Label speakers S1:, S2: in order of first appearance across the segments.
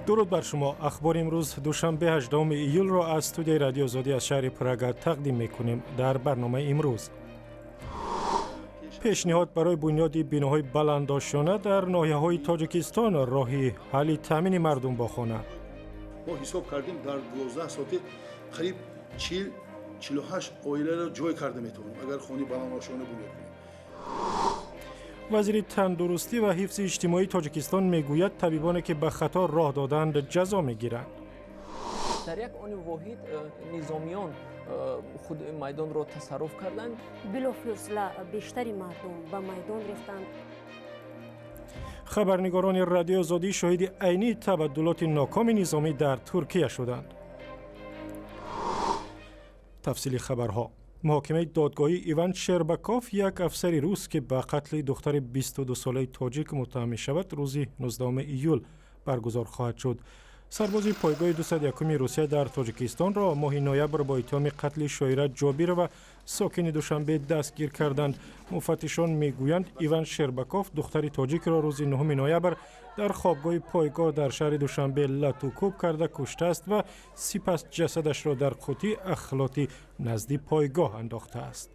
S1: Дуруд бар шумо. Ахбори имрӯз, душанбе, 18 июлро аз студияи Радиои Озодӣ аз шаҳри Прага тақдим мекунем. Дар барномаи имрӯз: пешниҳод барои бунёди биноҳои баландошёна дар ноҳияҳои Тоҷикистон, роҳи ҳалли таъмини мардум бо хона.
S2: Мо ҳисоб кардем, дар 12 сотих қариб 40-48 оиларо ҷой карда метавонем, агар хонаи баландошёна бунёд кунем.
S1: Вазири тандурустӣ ва ҳифзи иҷтимоии Тоҷикистон мегӯяд, табибоне ки ба хато роҳ доданд, ҷазо мегиранд.
S3: Дар як они воҳид низомиён худ майдонро тасарруф карданд.
S4: Билофосила бештари мардум ба майдон рехтанд.
S1: Хабарнигорони Радиои Озодӣ шоҳиди айнии табаддулоти нокоми низомӣ дар Туркия шуданд. Тафсили хабарҳо. Муҳокимаи додгоҳии Иван Шербаков, як афсари рус, ки ба қатли духтари 22-солаи тоҷик муттаҳам мешавад, рӯзи 19 июл баргузор хоҳад шуд. Сарбози пойгоҳи 201-уми Русия дар Тоҷикистонро моҳи ноябр бо иттиҳоми қатли Шоира Ҷобирова, сокини Душанбе, дастгир карданд. Муфаттишон мегӯянд, Иван Шербаков духтари тоҷикро рӯзи 9 ноябр дар хобгоҳи пойгоҳ дар шаҳри Душанбе латукӯб карда куштааст ва сипас ҷасадашро дар қутии ахлотӣ назди пойгоҳ андохтааст.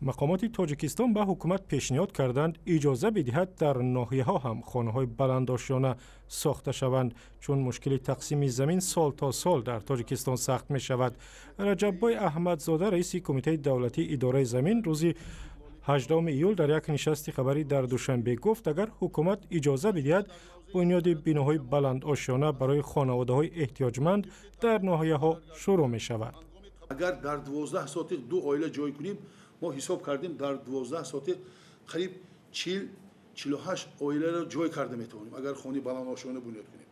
S1: Мақомоти Тоҷикистон ба ҳукумат пешниҳод карданд, иҷоза бидиҳад дар ноҳияҳо ҳам хонаҳои баландошёна сохта шаванд, чун мушкили тақсими замин сол то сол дар Тоҷикистон сахт мешавад. Раҷаббой Аҳмадзода, раиси Кумитаи давлатии идораи замин, рӯзи 18 июл дар як нишасти хабарӣ дар Душанбе гуфт, агар ҳукумат иҷоза бидиҳад, бунёди биноҳои баландошёна барои хонаводаҳои эҳтиёҷманд дар ноҳияҳо шурӯъ мешавад.
S2: Агар дар 12 сотих ду оила ҷой кунем, мо ҳисоб кардем, дар 12 сотих қариб 40-48 оиларо ҷой карда метавонем, агар хонаи баландошёна бунёд кунем.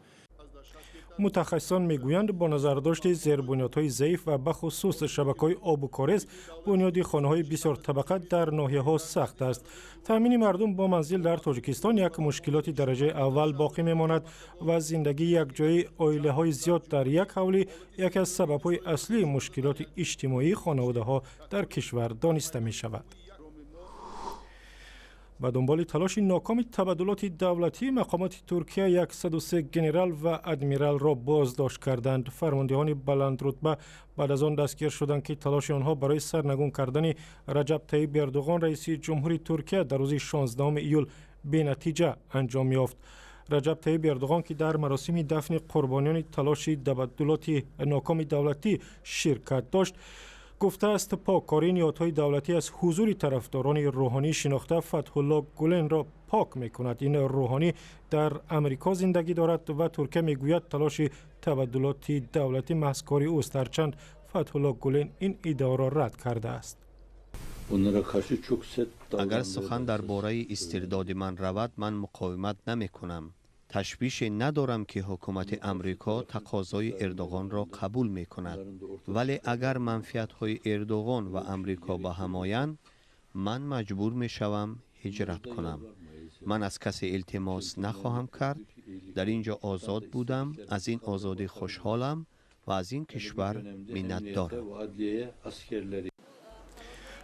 S1: Мутахассисон мегӯянд, бо назардошти зербунёдҳои заиф ва бахусус шабакаҳои обу корез, бунёди хонаҳои бисёртабақа дар ноҳияҳо сахт аст. Таъмини мардум бо манзил дар Тоҷикистон як мушкилоти дараҷаи аввал боқӣ мемонад ва зиндагии якҷоии оилаҳои зиёд дар як ҳавлӣ яке аз сабабҳои аслии мушкилоти иҷтимоии хонаводаҳо дар кишвар дониста мешавад. Ба дунболи талоши нокоми табаддулоти давлатӣ, мақомоти Туркия 103 генерал ва адмиралро боздошт карданд. Фармондеҳони баландрутба баъд аз он дастгир шуданд, ки талоши онҳо барои сарнагун кардани Раҷаб Таиб Эрдуғон, раиси ҷумҳури Туркия, дар рӯзи 16 июл бенатиҷа анҷом ёфт. Раҷаб Таиб Эрдуғон, ки дар маросими дафни қурбониёни талоши табаддулоти нокоми давлатӣ ширкат дошт, гуфтааст, поккории ниҳодҳои давлатӣ аз ҳузури тарафдорони рӯҳонии шинохта Фатҳулло Гуленро пок мекунад. Ин рӯҳонӣ дар Амрико зиндагӣ дорад ва Туркия мегӯяд, талоши табаддулоти давлатӣ маҳз кори ӯст, ҳарчанд Фатҳулло Гулен ин иддаоро рад кардааст.
S5: Агар сухан дар бораи истирдоди ман равад, ман муқовимат намекунам. Ташвише надорам, ки ҳукумати Амрико тақозои Эрдоғонро қабул мекунад, вале агар манфиатҳои Эрдоғон ва Амрико ба ҳам оянд, ман маҷбур мешавам ҳиҷрат кунам. Ман аз касе илтимос нахоҳам кард. Дар ин ҷо озод будам, аз ин озодӣ хушҳолам ва аз ин кишвар миннатдорам.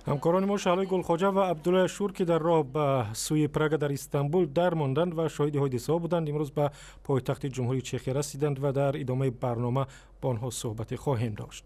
S1: Ҳамкорони мо Шаҳлои Гулхоҷа ва Абдуллои Ашур, ки дар роҳ ба сӯи Прага дар Истанбул дармонданд ва шоҳиди ҳодисаҳо буданд, имрӯз ба пойтахти Ҷумҳурии Чехия расиданд ва дар идомаи барнома бо онҳо суҳбате хоҳем дошт.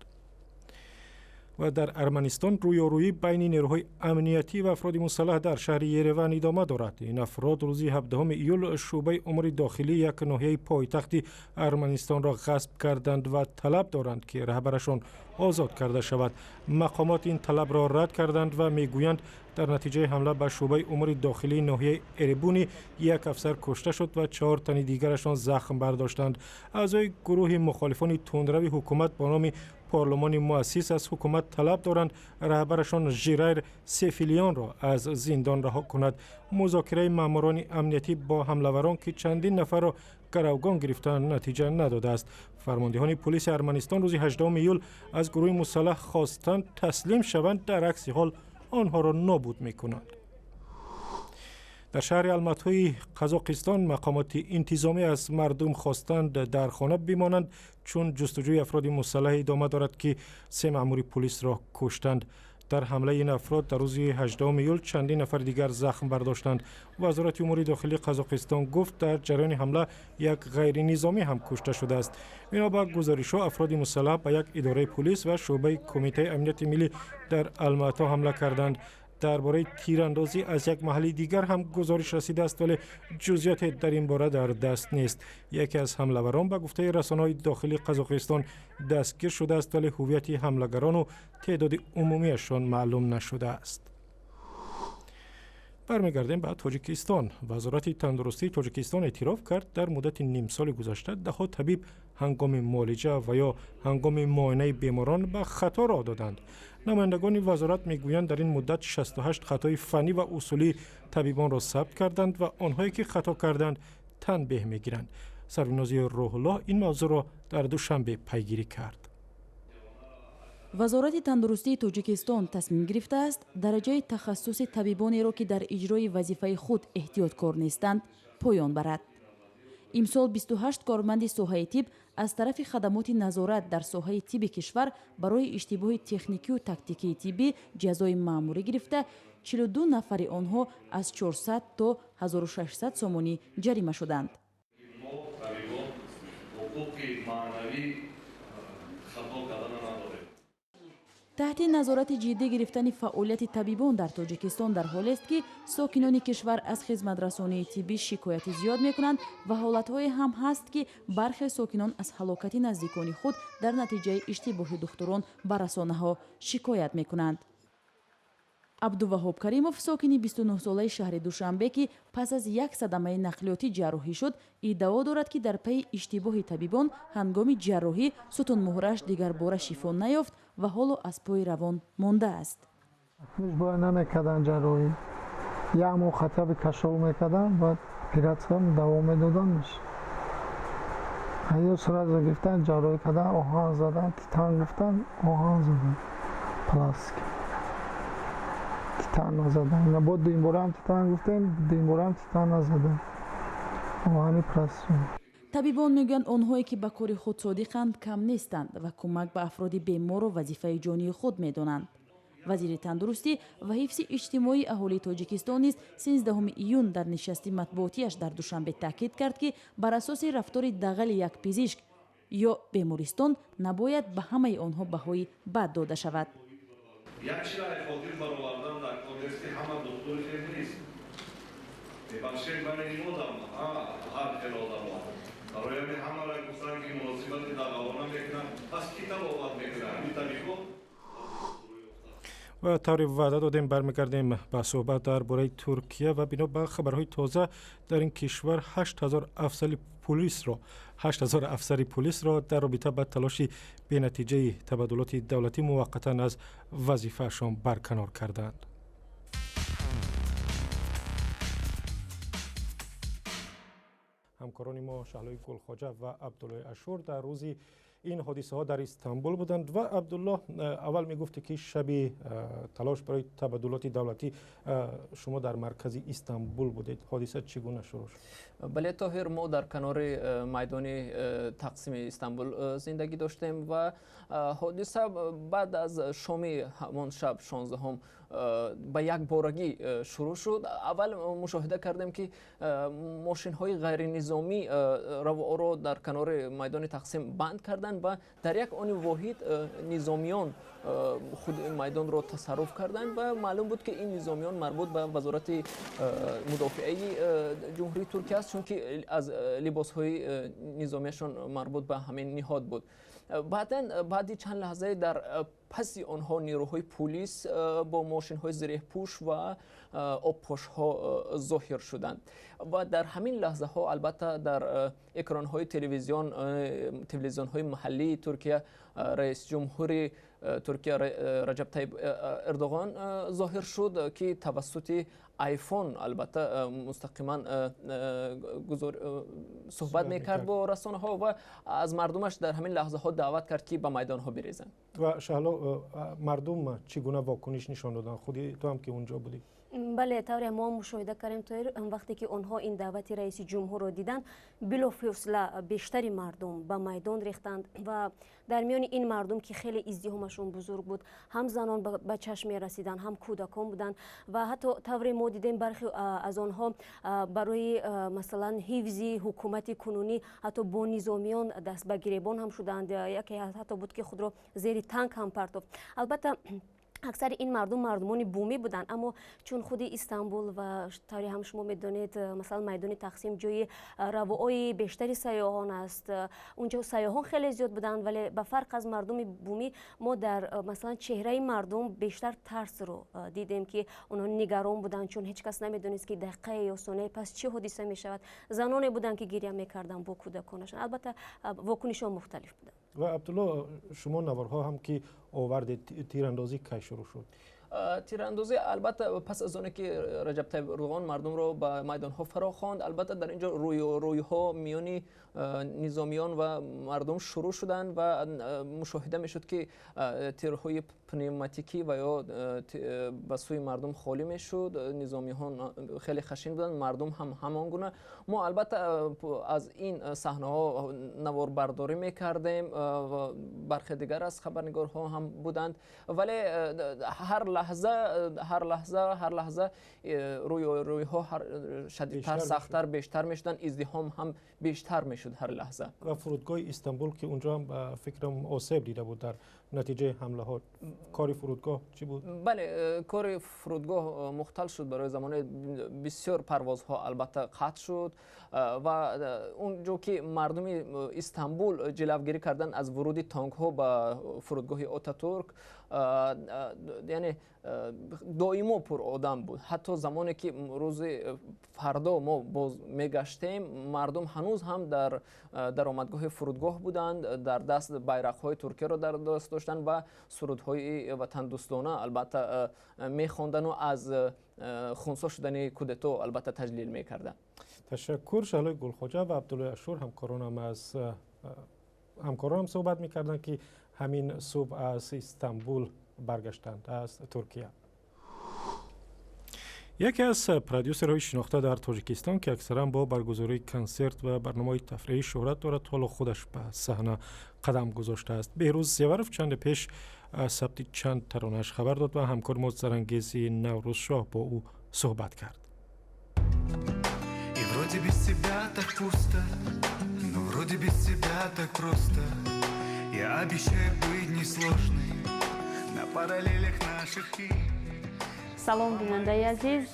S1: Ва дар Арманистон рӯёрӯӣ байни нерӯҳои амниятӣ ва афроди мусаллаҳ дар шаҳри Ереван идома дорад. Ин афрод рӯзи 17 июл шӯъбаи умури дохилии як ноҳияи пойтахти Арманистонро ғасб карданд ва талаб доранд, ки раҳбарашон озод карда шавад. Мақомот ин талабро рад карданд ва мегӯянд, дар натиҷаи ҳамла ба шӯъбаи умури дохилии ноҳияи Эребуни як афсар кушта шуд ва чаҳор тани дигарашон захм бардоштанд. Аъзои гурӯҳи мухолифони тундрави ҳукумат бо номи Парлумони муассис аз ҳукумат талаб доранд, раҳбарашон Жирайр Сефилионро аз зиндон раҳо кунад. Музокираи маъмурони амниятӣ бо ҳамлаварон, ки чандин нафарро гаравгон гирифтанд, натиҷа надодааст. Фармондеҳони пулиси Арманистон рӯзи 18 июл аз гурӯҳи мусаллаҳ хостанд таслим шаванд, дар акси ҳол онҳоро нобуд мекунанд. Дар шаҳри Алматои Қазоқистон мақомоти интизомӣ аз мардум хостанд дар хона бимонанд, чун ҷустуҷӯи афроди мусаллаҳе идома дорад, ки се маъмури пулисро куштанд. Дар ҳамлаи ин афрод дар рӯзи 18 июл чандин нафари дигар захм бардоштанд. Вазорати умури дохилии Қазоқистон гуфт, дар ҷараёни ҳамла як ғайринизомӣ ҳам кушта шудааст. Бино ба гузоришҳо, афроди мусаллаҳ ба як идораи пулис ва шӯъбаи Кумитаи амнияти миллӣ дар Алмато ҳамла карданд. Дар бораи тирандозӣ аз як маҳалли дигар ҳам гузориш расидааст, вале ҷузъиёте дар ин бора дар даст нест. Яке аз ҳамлаварон, ба гуфтаи расонаҳои дохилии Қазоқистон, дастгир шудааст, вале ҳуввияти ҳамлагарону теъдоди умумиашон маълум нашудааст. Бармегардем ба Тоҷикистон. Вазорати тандурустии Тоҷикистон эътироф кард, дар муддати нимсоли гузашта даҳҳо табиб ҳангоми муолиҷа ва ё ҳангоми муоинаи беморон ба хато роҳ доданд. Намояндагони вазорат мегӯянд, дар ин муддат 68 хатои фаннӣ ва усулии табибонро сабт карданд ва онҳое ки хато карданд, танбеҳ мегиранд. Сарвинози Рӯҳуллоҳ ин мавзӯъро дар Душанбе пайгирӣ кард.
S6: Вазорати тандурустии Тоҷикистон тасмим гирифтааст, дараҷаи тахассуси табибонеро, ки дар иҷрои вазифаи худ эҳтиёткор нестанд, поён барад. Имсол 28 корманди соҳаи тиб аз тарафи хадамоти назорат дар соҳаи тибби кишвар барои иштибоҳи техникию тактикии тиббӣ ҷазои маъмурӣ гирифта, 42 нафари онҳо аз 400 то 1600 сомонӣ ҷарима шуданд.
S7: Мо, табибон, ҳуқуқи маънавӣ хато кардана надорем.
S6: Таҳти назорати ҷиддӣ гирифтани фаъолияти табибон дар Тоҷикистон дар ҳолест, ки сокинони кишвар аз хизматрасонии тиббӣ шикояти зиёд мекунанд ва ҳолатҳое ҳам ҳаст, ки бархе сокинон аз ҳалокати наздикони худ дар натиҷаи иштибоҳи духтурон ба расонаҳо шикоят мекунанд. Абдуваҳоб Каримов, сокини 29-солаи шаҳри Душанбе, ки пас аз як садамаи нақлиётӣ ҷарроҳӣ шуд, иддао дорад, ки дар пайи иштибоҳи табибон ҳангоми ҷарроҳӣ сутунмуҳраш дигарбора шифо наёфт ва ҳоло аз пои равон мондааст.
S8: Бояд намекардан ҷарроҳӣ, як моҳ хотя бы кашол мекардан, баъд оператсия давом медодан. Ё сразу гирифтан, ҷарроҳӣ кардан, оҳан задан, титан гуфтан, оҳан задан, пластик, титан назадан. Ина бо дуюмбораам титан гуфтем, дуюмбораам титан назадан, оҳани пластик.
S6: Табибон мегӯянд, онҳое ки ба кори худ содиқанд, кам нестанд ва кӯмак ба афроди беморро вазифаи ҷонии худ медонанд. Вазири тандурустӣ ва ҳифзи иҷтимоии аҳолии Тоҷикистон низ 13 июн дар нишасти матбуотиаш дар Душанбе таъкид кард, ки бар асоси рафтори дағали як пизишк ё бемористон набояд ба ҳамаи онҳо баҳои бад дода шавад.
S7: Як чизро хотир баровардан дар кор нест, ки ҳама духтури хел нест. Мебахшед, байни ин одам ҳар хел одамо. Барои ҳамин ҳамаро гуфтан, ки муносибати дағалона мекунанд, пас кӣ табобат мекунад? Ҳамин табибон.
S1: Ва тавре ваъда додем, бармегардем ба суҳбат дар бораи Туркия. Ва бино ба хабарҳои тоза, дар ин кишвар 8000 афсари пулисро 8000 афсари пулисро дар робита ба талоши бенатиҷаи табаддулоти давлатӣ муваққатан аз вазифаашон барканор карданд. Ҳамкорони мо Шаҳлои Гулхоҷа ва Абдуллои Ашур дар рӯзи ин ҳодисаҳо дар Истанбул буданд. Ва Абдуллоҳ, аввал мегуфте, ки шаби талош барои табаддулоти давлатӣ шумо дар маркази Истанбул будед. Ҳодиса чӣ гуна шурӯъ шуд?
S3: Бале, Тоҳир, мо дар канори майдони Тақсими Истанбул зиндагӣ доштем ва ҳодиса баъд аз шоми ҳамон шаб, 16-ум, ба якборагӣ шурӯъ шуд. Аввал мушоҳида кардем, ки мошинҳои ғайринизомӣ раворо дар канори майдони Тақсим банд карданд ва дар як они воҳид низомиён худ майдонро тасарруф карданд ва маълум буд, ки ин низомиён марбут ба Вазорати мудофиаи Ҷумҳурии Туркия аст, чунки аз либосҳои низомияшон марбут ба ҳамин ниҳод буд. Баъдан, баъди чанд лаҳзае, дар паси онҳо нерӯҳои пулис бо мошинҳои зиреҳпӯш ва обпошҳо зоҳир шуданд. Ва дар ҳамин лаҳзаҳо, албатта, дар экранҳои телевизионҳои маҳаллии Туркия раисҷумҳури Туркия Раҷаб Тайиб Эрдоғон зоҳир шуд, ки тавассути айфон, албатта, мустақиман суҳбат мекард бо расонаҳо ва аз мардумаш дар ҳамин лаҳзаҳо даъват кард, ки ба майдонҳо бирезанд.
S1: Ва Шаҳло, мардум чӣ гуна вокуниш нишон доданд? Худи ту ҳам ки унҷо будӣ.
S4: Бале, тавре мо мушоҳида кардем, Тоир, вақте ки онҳо ин даъвати раиси ҷумҳурро диданд, билофосила бештари мардум ба майдон рехтанд ва дар миёни ин мардум, ки хеле издиҳомашон бузург буд, ҳам занон ба чашм мерасиданд, ҳам кӯдакон буданд ва ҳатто тавре мо дидем, бархе аз онҳо барои, масалан, ҳифзи ҳукумати кунунӣ ҳатто бо низомиён даст ба гиребон ҳам шуданд. Яке ҳатто буд, ки худро зери танк ҳам партофт. Албатта, аксари ин мардум мардумони бумӣ буданд, аммо чун худи Истанбул ва тавре ҳам шумо медонед, масалан, майдони Тақсим ҷои равои бештари сайёҳон аст, унҷо сайёҳон хеле зиёд буданд. Вале ба фарқ аз мардуми бумӣ, мо дар, масалан, чеҳраи мардум бештар тарсро дидем, ки онҳо нигарон буданд, чун ҳеҷ кас намедонист, ки дақиқае ё сонияе пас чӣ ҳодиса мешавад. Заноне буданд, ки гиря мекарданд бо кӯдаконашон. Албатта, вокунишҳо мухталиф буданд.
S1: Ва Абдулло, шумо наворҳо ҳам ки овардед, тирандозӣ кай шурӯъ шуд?
S3: Тирандозӣ, албатта, пас аз оне ки Раҷаб Тайиб Эрдоғон мардумро ба майдонҳо фаро хонд, албатта, дар ин ҷо рӯйҳо миёни низомиён ва мардум шурӯъ шуданд ва мушоҳида мешуд, ки тирҳои пневматикӣ ва ё ба сӯи мардум холӣ мешуд. Низомиҳон хеле хашин буданд, мардум ҳам ҳамон гуна. Мо, албатта, аз ин саҳнаҳо наворбардорӣ мекардем ва бархе дигар аз хабарнигорҳо ҳам буданд, вале ҳар лаҳза, ҳар лаҳза, ҳар лаҳза рӯйҳо шадидтар, сахттар, бештар мешуданд, издиҳом ҳам бештар мешуд ҳар лаҳза.
S1: Ва фурудгоҳи Истанбул, ки унҷо ҳам, ба фикрам, осеб дида буд дар натиҷаи ҳамлаҳо, кори фурудгоҳ чӣ буд?
S3: Бале, кори фурудгоҳ мухтал шуд барои замони бисёр, парвозҳо, албатта, қатъ шуд ва он ҷо ки мардуми Истанбул ҷилавгирӣ карданд аз вуруди танкҳо ба фурудгоҳи Отатурк, яъне доимо пур одам буд. Ҳатто замоне ки рӯзи фардо мо боз мегаштем, мардум ҳанӯз ҳам дар даромадгоҳи фурудгоҳ буданд, дар даст байрақҳои Туркияро дар даст доштанд ва сурудҳои ватандӯстона, албатта, мехондану аз хунсо шудани кудето, албатта, таҷлил мекарданд.
S1: Ташаккур. Шаҳлои Гулхоҷа ва Абдуллои Ашур, ҳамкоронам, аз ҳамкоронам суҳбат мекарданд, ки ҳамин субҳ аз Истанбул баргаштанд, аз Туркия. Яке аз продюсерҳои шинохта дар Тоҷикистон, ки аксаран бо баргузории консерт ва барномаҳои тафриҳӣ шӯҳрат дорад, ҳоло худаш ба саҳна қадам гузоштааст. Беҳрӯз Зеваров чанде пеш аз сабти чанд таронааш хабар дод ва ҳамкори мо Зарангези Наврӯзшоҳ бо ӯ суҳбат кард.
S9: И вроде без тебя так пусто, но вроде без тебя так просто. Я обещаю быть несложной на параллелях наших.
S10: Салом, бинандаи азиз.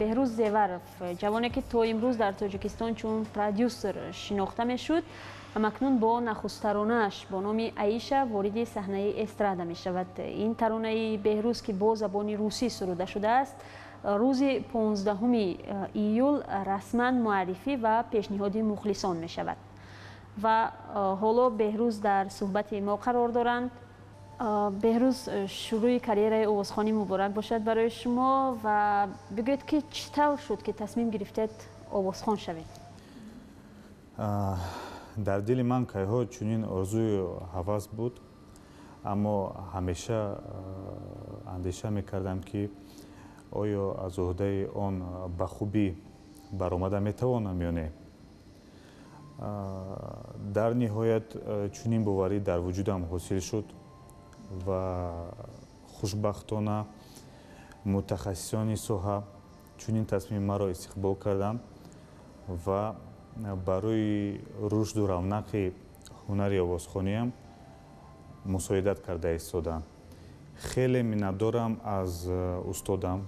S10: Беҳрӯз Зеваров, ҷавоне, ки то имрӯз дар Тоҷикистон чун продюсер шинохта мешуд, ҳамакнун бо нахусттаронааш бо номи «Аиша» вориди саҳнаи эстрада мешавад. Ин таронаи Беҳрӯз, ки бо забони русӣ суруда шудааст, рӯзи 15 июл расман муаррифӣ ва пешниҳоди мухлисон мешавад. Ва ҳоло Беҳрӯз дар суҳбати мо қарор доранд. Беҳрӯз, шурӯи карьераи овозхонӣ муборак бошад барои шумо ва бигӯед, ки чӣ тавр шуд, ки тасмим гирифтед овозхон шавед?
S11: Дар дили ман кайҳо чунин орзую ҳавас буд, аммо ҳамеша андеша мекардам, ки оё аз уҳдаи он ба хубӣ баромада метавонам ё не. Дар ниҳоят чунин боварӣ дар вуҷудам ҳосил шуд ва хушбахтона мутахассисони соҳа чунин тасмими маро истиқбол карданд ва барои рушду равнақи ҳунари овозхониам мусоидат карда истоданд. Хеле миннатдорам аз устодам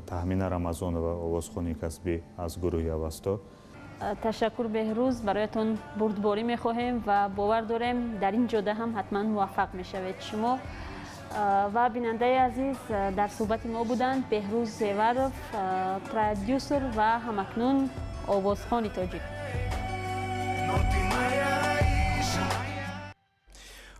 S11: Таҳмина Рамазонова, овозхони касбӣ аз гурӯҳи «Авасто».
S10: Ташаккур, Беҳрӯз. Бароятон бурдборӣ мехоҳем ва бовар дорем, дар ин ҷода ҳам ҳатман муваффақ мешавед шумо. Ва бинандаи азиз, дар суҳбати мо буданд Беҳрӯз Зеваров, продюсер ва ҳамакнун овозхони тоҷик.
S9: Но ты моя Аиша.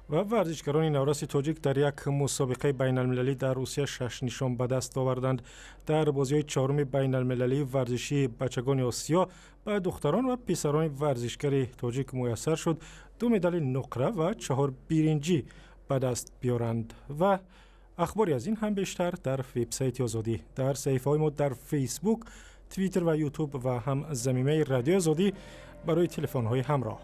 S1: Ва варзишгарони навраси тоҷик дар як мусобиқаи байналмилалӣ дар Русия шаш нишон ба даст оварданд. Дар бозиҳои чаҳоруми байналмилалии варзишии бачагони Осиё ба духтарон ва писарони варзишгари тоҷик муяссар шуд ду медали нуқра ва чаҳор биринҷӣ ба даст биёранд ва Ахбори аз ин ҳам бештар дар вебсайти Озодӣ, дар саҳифаҳои мо дар Фейсбук, Твиттер ва Ютуб ва ҳам замимаи Радиои Озодӣ барои телефонҳои ҳамроҳ.